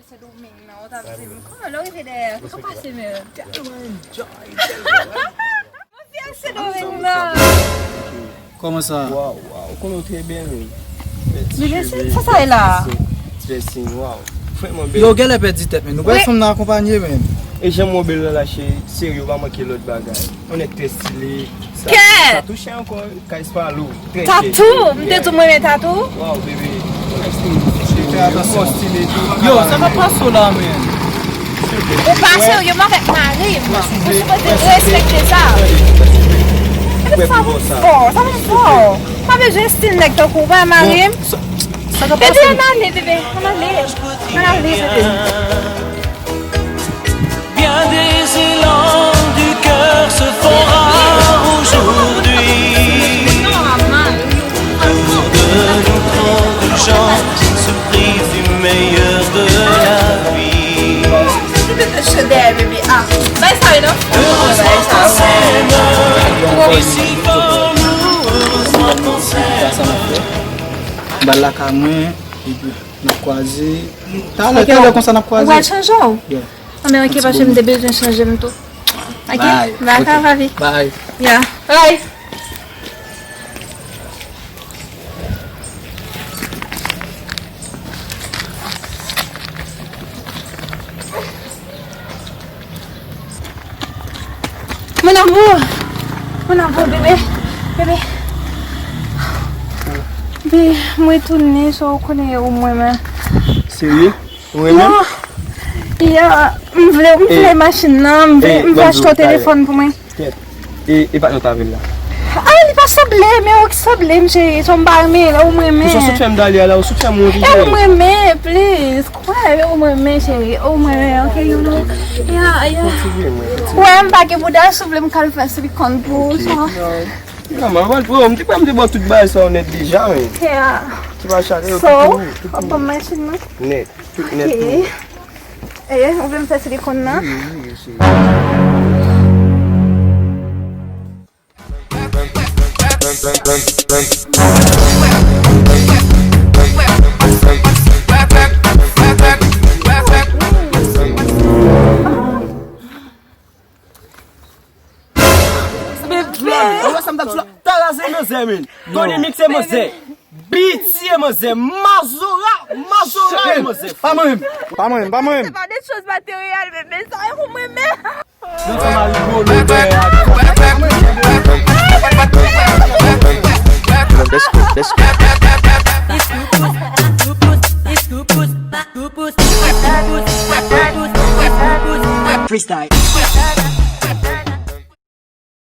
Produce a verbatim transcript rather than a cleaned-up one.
Sendomeng nan, ou t ap di m, kòman lè w rive dèyè? Kòman pase, men? Tèlman enjoy, tèlman. Mwen fyè Sendomeng nan. Kòman sa? Waw, waw, ou konnen w trè bèl, men. Bebe, se sa sa ye la? Ti pèsin, waw. Vrèman bèl. Yo, genlè pèdi tèt, men nou pral fè m nan akonpanye, men. E jan m wè w bèl la, la, cheri, serye, w pa manke lòt bagay. Yon nèg trè stile. Sa, sa touche ankò, Kay Spalo, trè chè. Tatou? M te di w m renmen tatou? Waw, bebe. Fè atansyon. Yo, sa k ap pase w la, men? Ou pa serye, m avèk mari m. Ou sipoze respekte sa. Gade sa m fò, sa m fò. Pa bezwen stil nèg tankou w, pa mari m. Bebe, ann ale, bebe, ann ale. Ann ale, bebe. Bien des élans du cœur se font rares aujourd'hui. Autour de nous, trop de gens se privent du meilleur de la vie. Heureusement qu'on s'aime, et si fort nous, heureusement qu'on s'aime. M pral lakay mwen, epi n ap kwaze. Talè, talè konsa n ap kwaze. Ou pral chanje w? Yeah. Anben, ok, paske m te bezwen chanje m tou. Ok? Bye. Bye, papi. Bye. Yeah. Bye. Mon amour. Mon amour, bebe. Bebe. Bebe, mwen tounen, sa w konnen ou mwen, men. Serye? Ou renmen? Non. Ya, m vle, m vle machin nan, m vle, m vle achte yon telefòn pou mwen. Kèt. E, e patnè w t avè l la? Ah, li pa sanble, men ou ki sanble m, cheri. Se yon bagay, men ou m renmen. Pou sa w sot fè m dale a la, ou sot fè m wont. E ou m renmen, please. Kwè, ou m renmen, cheri. Ou m renmen, ok, you know. Ya, ya. Ou wè, m pa gen bouda, si w vle m ka al fè silikòn pou ou, sa. Non, man, man, bro, m te kwè m te ba w tout bagay sa yo nèt deja, men. Yeah. Ti bagay sa yo, tout pou ou, tout pou ou. So, w ap ban m machin nan? Nèt, tout nèt pou ou. Ok. E, ou vle m fè silikòn nan? Wi, wi, wi, cheri. Bebe! Ou wè sa m t ap sou la? Tara se manzè, men. Tony Mix se manzè. B T se manzè. Mazora, Mazora se manzè. Pa mwen menm. Pa mwen menm, pa mwen menm. Se pa de choz materyèl, bebe. Sa e pou mwen menm. Nan sa mal golo, bè. Let's go, let's go. Freestyle.